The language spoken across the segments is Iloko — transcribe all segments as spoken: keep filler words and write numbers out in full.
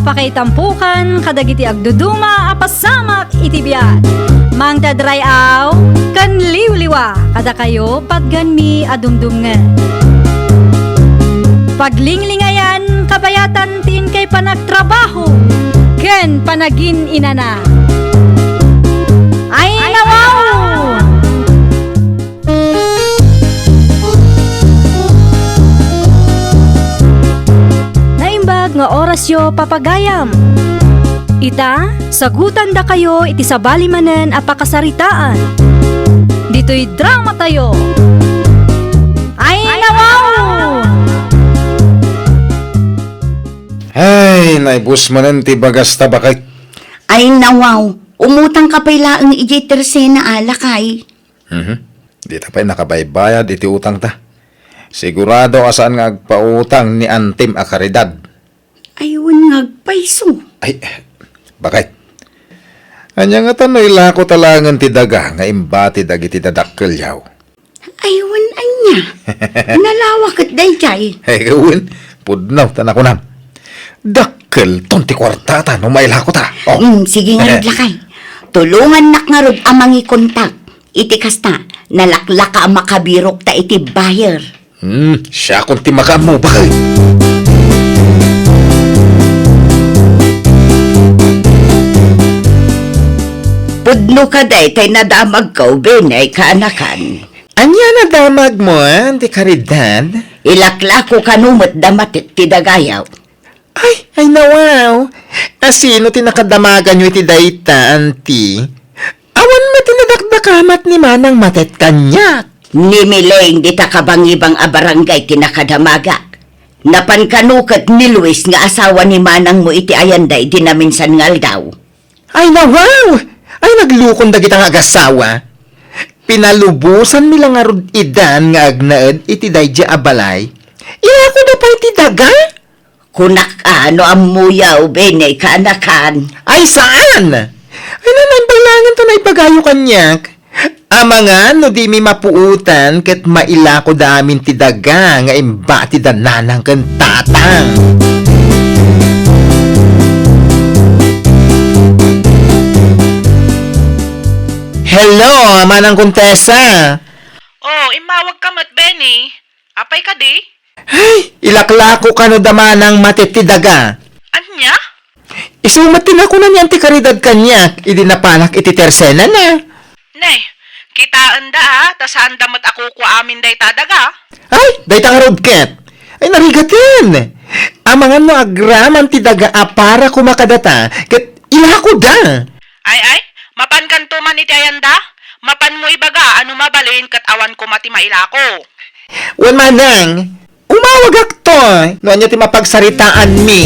Pakaitampokan kadagiti agduduma a pasamak iti biag. Mangted ray-aw ken liwliwa kadakayo patganmi a dumdumngen. Paglinglingayan kabayatan ti inkay panagtrabaho ken panagin-inana. Ay, nawaw! Naimbag nga orasyo, papagayam. Ita, sagutandakayo iti sabali manen a pakasaritaan. Ditoy dramatayo. Ay, nawaw! Ay, naibus manen ti bagas ta, baket. Ay, nawaw. Umutangka pay laeng idiay tersena a, lakay. Mhm. Dita pay nakabaybayad iti utangta. Sigurado a saan nga agpautang ni antim a Caridad. Ay, wen nga agpayso. Ay, baket. Ania ngata no ilako ta laengen ti daga nga imbati dagiti dadakkelyo? Ay, wen ania? Nalawa ket daydiay. Ay, wen, pudno ta nakunam. Dakkelton ti kuartata no mailako ta. Oh. Mm, sige ngarud, lakay. Tulongannak ngarud a mangikontak. Iti kasta, nalaklaka a makabirokta iti buyer. Hmm, siakon ti makaammo, baket. Pudno ka daytay nadamagko, Benay, kaanakan. Ania nadamagmo, Auntie Caridad? Ilaklako kano met da matet ti dagayo. Ay, ay, nawaw. A, sino ti nakadamaganyo iti dayta, Auntie? Awan met ti nadakdakamat ni Manang Matet kaniak. Ni Mileng dita kabangibang a barangay ti nakadamagak. Napan kano ket ni Luis nga asawa ni manangmo iti ayanda idi naminsan nga aldaw. Ay, nawaw! Ay, naglukon dagita nga agasawa. Pinalubosanmi la ngarud idan nga agnaed iti daydiay a balay. Ilakoda pay ti daga? Kunak a, no ammoyo, Benay, kaanakan. Ay, saan! Ay, nanang, bailangen ta naibagayo kaniak. Amangan no dimi mapuotan ket mailakoda amin ti daga nga imbati da nanang ken tatang. Hello, Manang Contessa. Oh, immawag ka met, Benny. Apay kadi? Ay, ilaklako kano da manang matet ti daga. Ania? Isu met ti nakuna ni Auntie Caridad kaniak, idi napanak iti tersenana. Ne, kitaenda a, ta saanda met a kukua amin dayta a daga. Ay, dayta ngarud ket. Ay, narigaten. Amangan no agraman ti daga a para koma kadata, ket ilakoda. Ay, ay, mapankanto man iti ayanda? Mapanmo ibaga a no mabalin ket awan koma ti mailako. Wen manang, umawagakto no ania ti mapagsaritaanmi.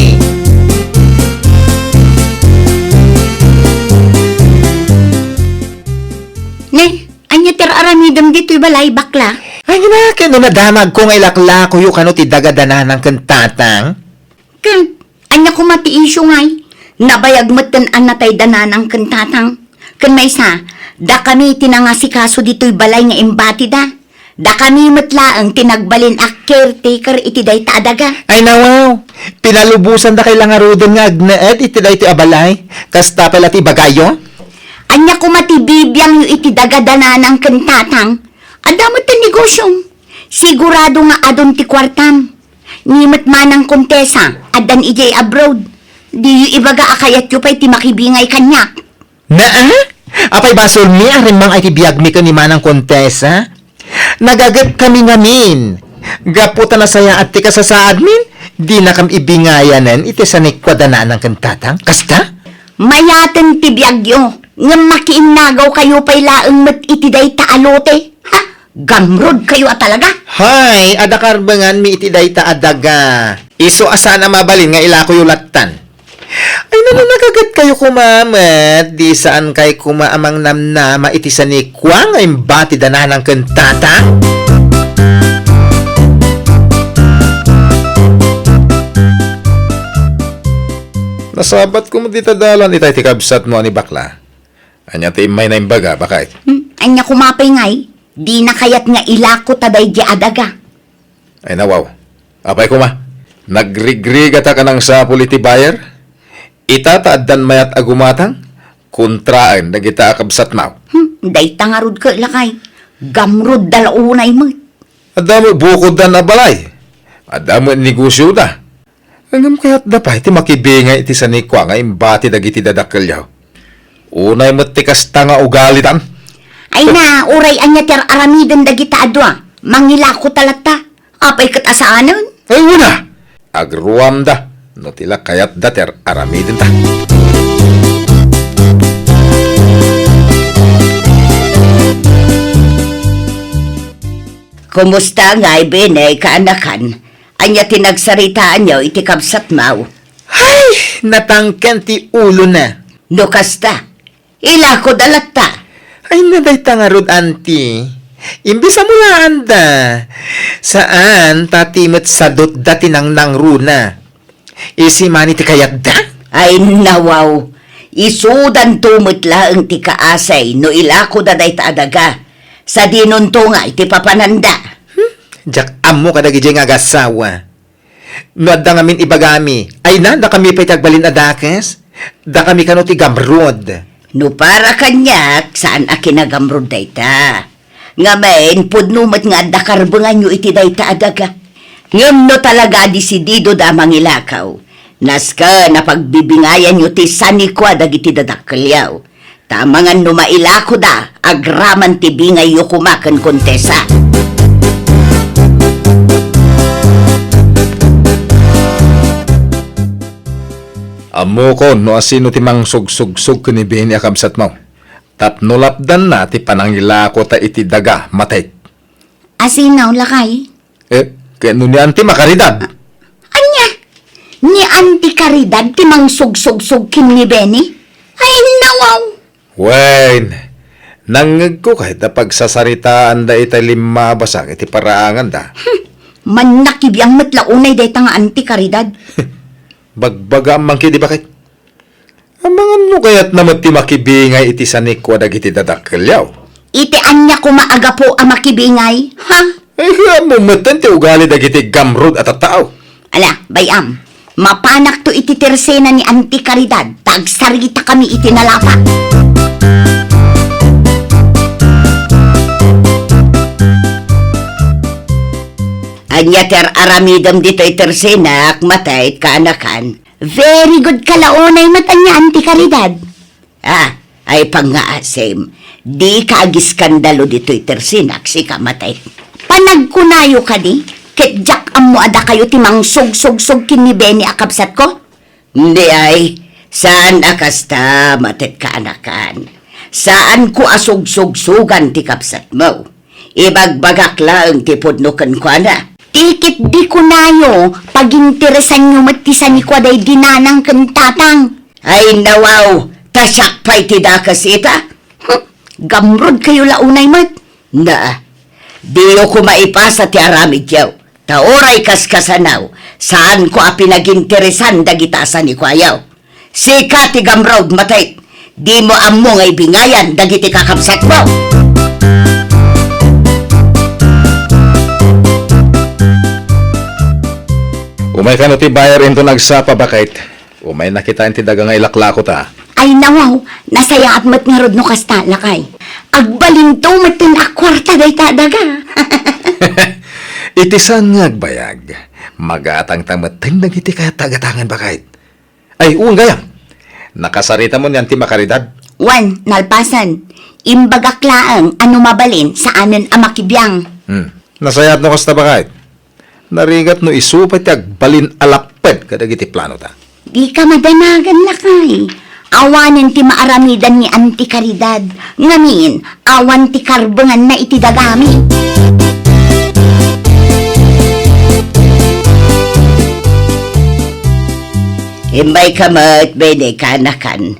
Ne, ania ti ar-aramidem ditoy balay, bakla? Ay, ket no nadamagko nga ilaklakoyo kano ti daga da nanang ken tatang? Ken, ania koma ti isyu ngay? Nabayag metten a natay da nanang ken tatang. Ken maysa, dakami ti nangasikaso ditoy balay nga imbatida. Dakami met laeng ti nagbalin a caretaker iti dayta a daga. Ay, nawaw, pinalubosandakay la ngaruden nga agnaed iti daytoy a balay. Kasta pay la ti ibagayo? Ania koma ti bibiangyo iti daga da nanang ken tatang? Adda met ti negosyom. Sigurado nga adun ti kuartam. Ni met manang Contessa, addan idiay abroad. Diyo ibaga a kayatyo pay ti makibingay kaniak. Naa? Apay basolmi a rimmang ay ti biagmi ken ni manang Contessa? Nagagetkami ngamin. Gapu ta nasayaat ti kasasaadmin, dinakam ibingayanen iti sanikua da nanang ken tatang. Kasta? Mayaten ti biagyo, ngem makiinnagawkayo pay laeng met iti dayta a lote. Ha? Gamrodkayo a talaga? Hay, adda karbenganmi iti dayta a daga. Isu a saan a mabalin nga ilakoyo lattan. Ay, nananagaget kayo koma met, di saan kay koma a mangnamnama iti sanikua nga imbati da nanang ken tata? Nasabat koma dita dalan itay ti kabsatmo a ni bakla. Ania ti immayna imbaga, baket? Hmm, ania koma pay ngay? Dina kayat nga ilako ta daydi a daga. Ay, nawaw. Apay koma, nagrigrigat a kanangsapul iti buyer? Ita ta addan mayat a gumatang, kontraen dagita a kabsatmo. Hmm, dayta ngarud ket lakay. Gamrudda la unay met. Adda met bukoddan a balay. Adda met negosioda. Ngem kayatda pay ti makibingay iti sanikua nga imbati dagiti dadakkelyo. Unay met ti kasta nga ugalidan. Ay na, uray ania ti ar-aramiden dagita a dua? Mangilako ta latta. Apay ket a saanen? Ay, wen a! Agruamda no ti la kayatda ti ar-aramidenta. Kumusta ngay, Benay, kaanakan? Ania ti nagsaritaanyo iti kabsatmo? Ay, natangken ti ulona. No kasta, ilakoda latta. Ay, na dayta ngarud, anti. Imbes a mulaanda. Saan, ta ti met sadutda ti nangnangruna. Isu manen ti kayatda? Ay, nawaw. Isudanto met laeng ti kaasay no ilakoda dayta a daga. Sadinonto nga iti papananda. Hmm? Diak ammo kadagiti nga agasawa. No adda ngamin ibagami, ay na, dakami pay ti agbalin a dakes? Dakami kano ti gamrod? No para kaniak, saan a kinagamrod dayta. Ngamin, pudno met nga adda karbenganyo iti dayta a daga. Ngem no talaga desididoda a mangilakaw, nasken a pagbibingayanyo ti sanikua dagiti dadakkelyo. Ta amangan no mailakoda, agraman ti bingayyo koma ken Kontesa. Ammokon no asino ti mangsugsugsog ken ni Benny a kabsatmo. Tapno lapdanna ti panangilakota iti daga, Matet. Asino, lakay? Eh, ken no ni Auntie Makaridad? Ania? Ni Auntie Caridad ti mangsugsugsog ken ni Benny? Ay, nawaw! Wen, nangngegko ket ta pagsasaritaanda itay limmabasang iti paraanganda. Hmm, mannakibiang met la unay dayta nga Auntie Caridad. Bagbagaam man kadi, baket. Amangan no kayatna met ti makibingay iti sanikua dagiti dadakkelyo. Iti ania koma a gapu a makibingay, ha? Ay, ammo metten ti ugali dagiti gamrod a tattao. Ala, bay-am, mapanakto iti tersena ni Auntie Caridad, ta agsaritakami iti nalapa. Ania ti ar-aramidem ditoy tersenak, Matet, kaanakan? Very good ka la unay met ania, Auntie Caridad. Ah, ay pangngaasim, dika agiskandalo ditoy tersenak, sika, Matet. Panagkunayo kadi, ket diak ammo a dakayo ti mangsugsugsog ken ni Benny a kabsatko? Di ay, saan a kasta, Matet, kaanakan. Saanko a sugsugsugan ti kabsatmo. Ibagbagak laeng ti pudno kenkuana. Ti ketdi kunayo, paginteresanyo met ti sanikua daydi nanang ken tatang. Ay, nawaw, ta siak pay ti dakes ita? Hm, gamrod kayo la unay met. Na, diyo koma ipasa ti aramidyo, ta uray kaskasano, saanko a pinaginteresan dagita a sanikuayo. Sika ti gamrod, Matet. Dimo ammo nga ibingayan dagiti kakabsatmo. Umay kano ti buyer inton agsapa, baket. Umayna kitaen ti daga nga ilaklakota. Ay, nawaw, nasayaat met ngarud no kasta, lakay. Agbalinto metten a kuarta dayta a daga. Iti saan nga agbayag, magatangta metten dagiti kayat ti agatangan, baket. Ay, wen gayam. Nakasaritam ni Auntie Makaridad? Wen, nalpasen. Imbagak laeng a no mabalin, saanen a makibiang. Hmm. Nasayaat no kasta, baket. Narigat no isu pay ti agbalin a lapped kadagiti planota. Dika madanagan, lakay. Awanen ti maaramidan ni Auntie Caridad. Ngamin, awan ti karbenganna iti dagami. Imbay ka met, Benny, kaanakan.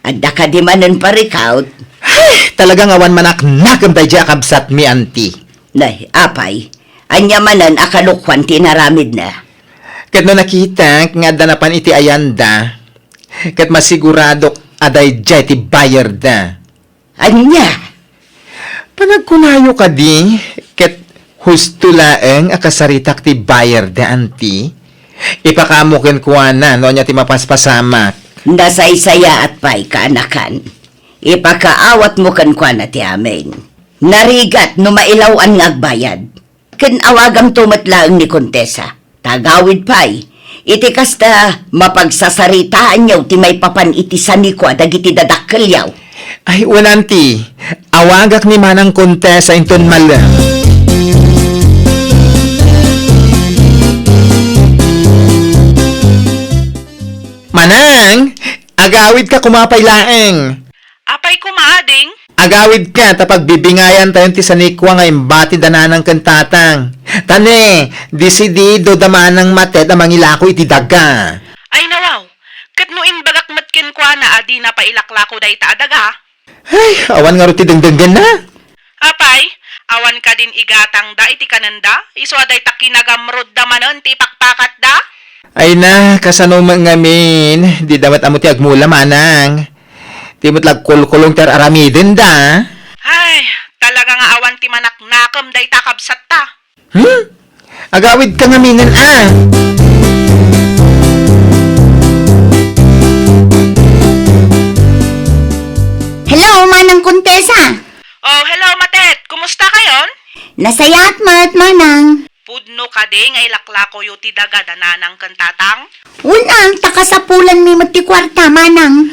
Adda kadi manen parikaw? Ay, talaga nga awan manaknakam daydiay a kabsatmi, Auntie. Nay, apay, ania manen a kalokuan ti inaramidna? Ket no nakitak nga adda napan iti ayanda, ket masiguradok a daydiay ti buyerda. Ania? Panagkunayo kadi, ket husto laeng a kasaritak ti buyerda, Auntie? Ipakaammo kenkuana no ania ti mapaspasamak. Nasaysayaat pay, kaanakan. Ipakaawatmo kenkuana ti amin. Narigat no mailaw-an nga agbayad. Ken awagamto met laeng ni Kontesa. Ta agawid pay, iti kasta, mapagsasaritaanyo ti maipapan iti sanikua dagiti dadakkelyo. Ay, wen, anti, awagak ni Manang Kontesa inton mal-, Manang, agawidka koma pay laeng. Apay koma, ading? Agawidka ta pagbibingayantayon ti sanikua nga imbati da nanang ken tatang. Ta ne, desidido da manang Matet a mangilako iti daga. Ay, nawaw. Ket no imbagak met kenkuana a dina pay ilaklako dayta a daga? Ay, awan ngarud ti dengdenggenna. Apay, awan kadin igatangda iti kanenda, isu a dayta kinagamrodda manen ti ipakpakatda? Ay na, kasano met ngamin, dida met ammo ti agmula, manang. Ti met la agkulkulong ti ar-aramidenda. Ay, talaga nga awan ti manaknakem dayta kabsatta. Hmm? Agawidka ngaminen, a. Hello, Manang Kontesa. Oh, hello, Matet. Kumusta kayon? Nasayaat met, Manang. Pudno kadi nga ilaklakoyo ti daga da nanang ken tatang? Wen, a, ta kasapulanmi met ti kuarta, Manang.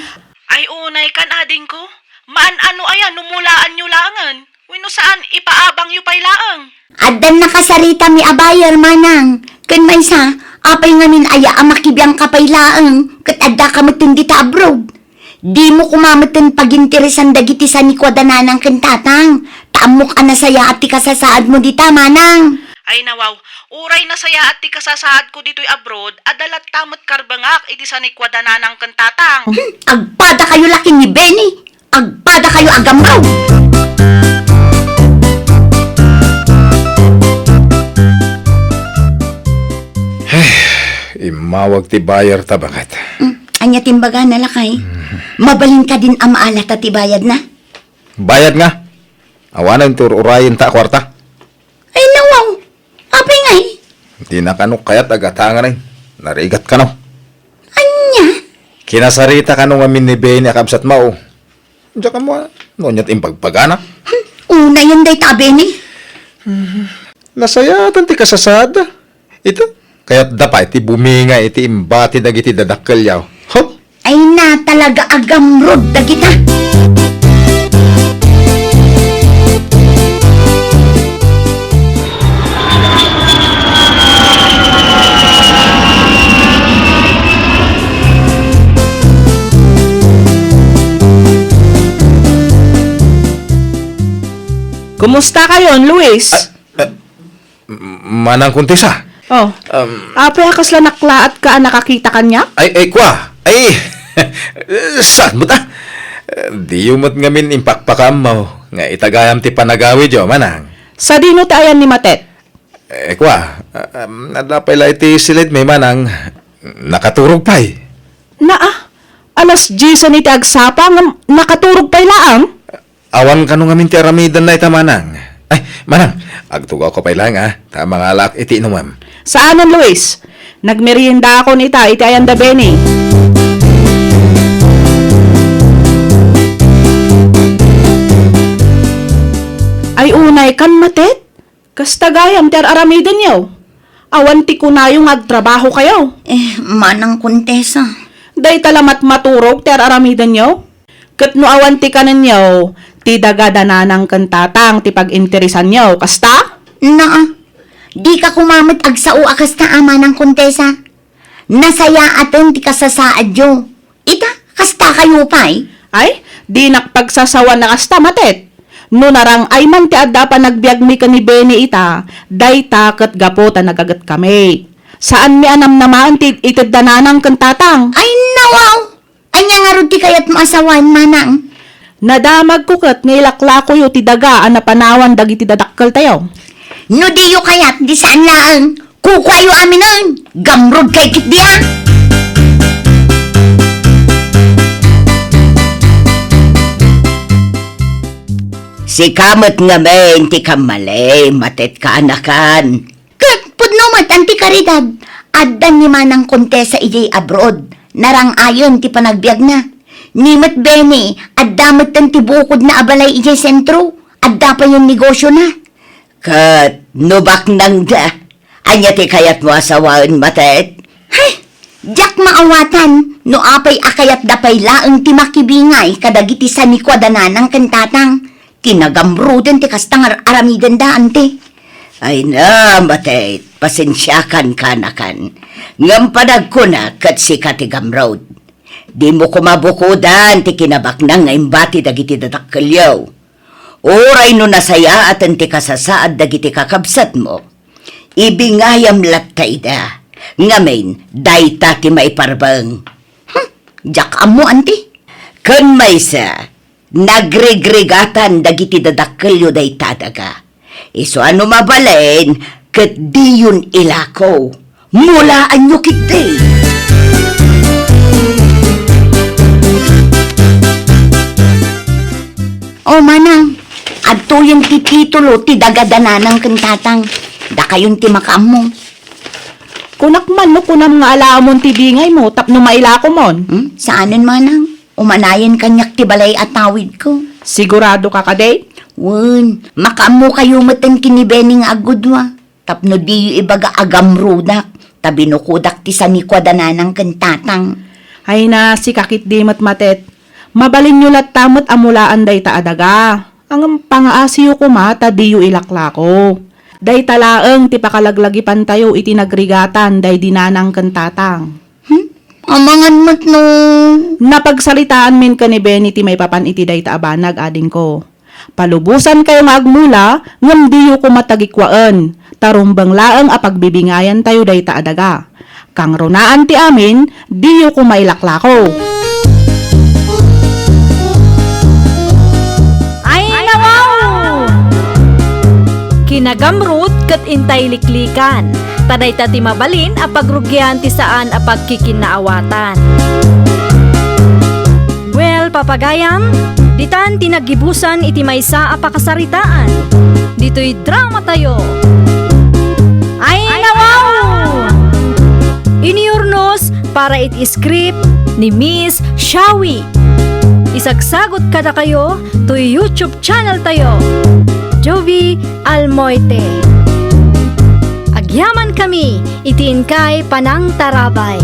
Ay, unay kan, adingko. Maan-ano aya no mulaanyo laengen? Wenno saan, ipaabangyo pay laeng? Addan nakasaritami a buyer, manang. Ken maysa, apay ngamin aya a makibiangka pay laeng, ket addaka metten dita abroad? Dimo koma metten paginteresan dagiti sanikua da nanang ken tatang, ta ammok a nasayaat ti kasasaadmo dita, manang. Ay, nawaw, uray nasayaat ti kasasaadko ditoy abroad, adda latta met karbengak iti sanikua da nanang ken tatang. Hmm, agpadakayo la ken ni Benny. Agpadakayo a gamrud! Immawag ti buyer ta, baket. Mm, ania ti imbagana, lakay? Mm. Mabalin kadin a maalata ti bayadna? Bayad nga? Awanen ti ur-urayenta a kuarta. Ay, nawaw. Apay ngay? Dina kano kayat a gatangen, ay. Narigat kano. Ania? Kinasarita kano ngamin ni Benny a kabsatmo. Diak ammo, no, ania ti imbagbaga na? Hmm, unayen dayta a Benny. Nasayaatan ti kasasaadda. Ita, kayatda pay ti buminga iti imbati dagiti dadakkelyo. Huh? Ay na, talaga a gamrud dagita. Kumusta kayon, Luis? Ah, ah, M-, Manang Kontesa. Oh. Um, apay a kasla naklaatka a nakakita kaniak? Ay, ay, kua. Ay, saan met a? Diyo met ngamin impakpakaammo nga itagayam ti panagawidyo, manang. Sadino ti ayan ni Matet? Eh, kua, um, adda pay la iti silidmi, manang. Nakaturog pay. Naa, alas diesen iti agsapa ngem nakaturog pay laeng? Awan kano ngamin ti aramidenna ita, manang. Ay, manang, agtugawko pay laeng, a, ta mangalaak iti inumem. Saanen, Luis. Nagmeriendaakon ita iti ayanda Benny. Ay, unay kan, Matet? Kasta gayam ti ar-aramidenyo. Awan ti kunayo nga agtrabahokayo. Eh, Manang Kontesa. Dayta lamat maturog ti ar-aramidenyo? Ket no awan ti kanenyo, ti daga da nanang ken tatang ti pag-interesanyo, kasta? Naa, dika koma met agsao a kasta a, Manang Kontesa. Nasayaaten ti kasasaadyo. Ita, kastakayo pay? Ay, dinak pagsasawan a kasta, Matet. No narang-ay man ti adda a panagbiagmi ken ni Benny ita, dayta ket gapu ta nagagetkami. Saanmi a namnamaen ti itedda nanang ken tatang. Ay, nawaw! Ania ngarud ti kayatmo a sawen, manang? Nadamagko ket nga ilaklakoyo ti daga a napanawan dagiti dadakkeltayo. No diyo kayat, di saan laeng. Kukuayo aminen. Gamrud kay ketdi a. Sika met ngamin ti kammali, Matet, kaanakan. Ket pudno met, Anti Caridad, adda ni Manang Kontesa idiay abroad. Narang-ayen ti panagbiagna. Ni met Benny, adda metten ti bukodna a balay idiay sentro. Adda payen negosiona. Ket no baknangda, ania ti kayatmo a sawaen, Matet? Hay! Diak maawatan no apay a kayatda pay laeng ti makibingay kadagiti sanikua da nanang ken tatang. Ti nagamruden ti kasta nga ar-aramidenda, anti. Ay na, Matet, pasensiakan kanakan. Ngem panagkuna ket sika ti gamrud. Dimo koma bukodan ti kinabaknang nga imbati dagiti dadakkelyo. Uray no nasayaaten ti kasasaad dagiti kakabsatmo, ibingayam latta ida. Ngamin, dayta ti maiparbeng. Hmm, diak ammo, anti. Ken maysa, nagrigrigatan dagiti dadakkelyo dayta a daga. Isu a no mabalin, ket diyon ilako. Mulaanyo ketdi. O, manang, adtoyen ti titulo ti daga da nanang ken tatang. Dakayon ti makaammo. Kunak man no kunam nga alaamon ti bingaymo tapno mailakomon. Hmm? Saanen, manang? Umanayen kaniak ti balay a tawidko. Sigurado ka kadi? Wen, makaammokayo metten ken ni Benny nga aggudua. Tapno diyo ibaga a gamrudak, ta binukodak ti sanikua da nanang ken tatang. Ay na, sika ketdi met, Matet. Mabalinyo latta met a mulaan dayta a daga. Ngem pangaasiyo koma ta diyo ilaklako. Dayta laeng ti pakalaglagipantayo iti nagrigatan daydi nanang ken tatang. Hmm? Amangan met no. Napagsaritaanmin ken ni Benny ti maipapan iti dayta a banag, adingko. Palubosankayo nga agmula, ngem diyo koma tagikuaen, ta rumbeng laeng a pagbibingayantayo dayta a daga. Kangrunaan ti amin, diyo koma ilaklako. Ay, nawaw! Kinagamrud ket intay liklikan, ta dayta ti mabalin a pagrugian ti saan a pagkikinnaawatan. Well, papagayam, ditan ti naggibusan iti maysa a pakasaritaan. Ditoy dramatayo. Ay, nawaw! Iniyurnos para iti script ni Miss Shawi. Isagsagot kadakayo toy YouTube channel tayo, Jovi Almoite. Agyaman kami iti inkay panangtarabay.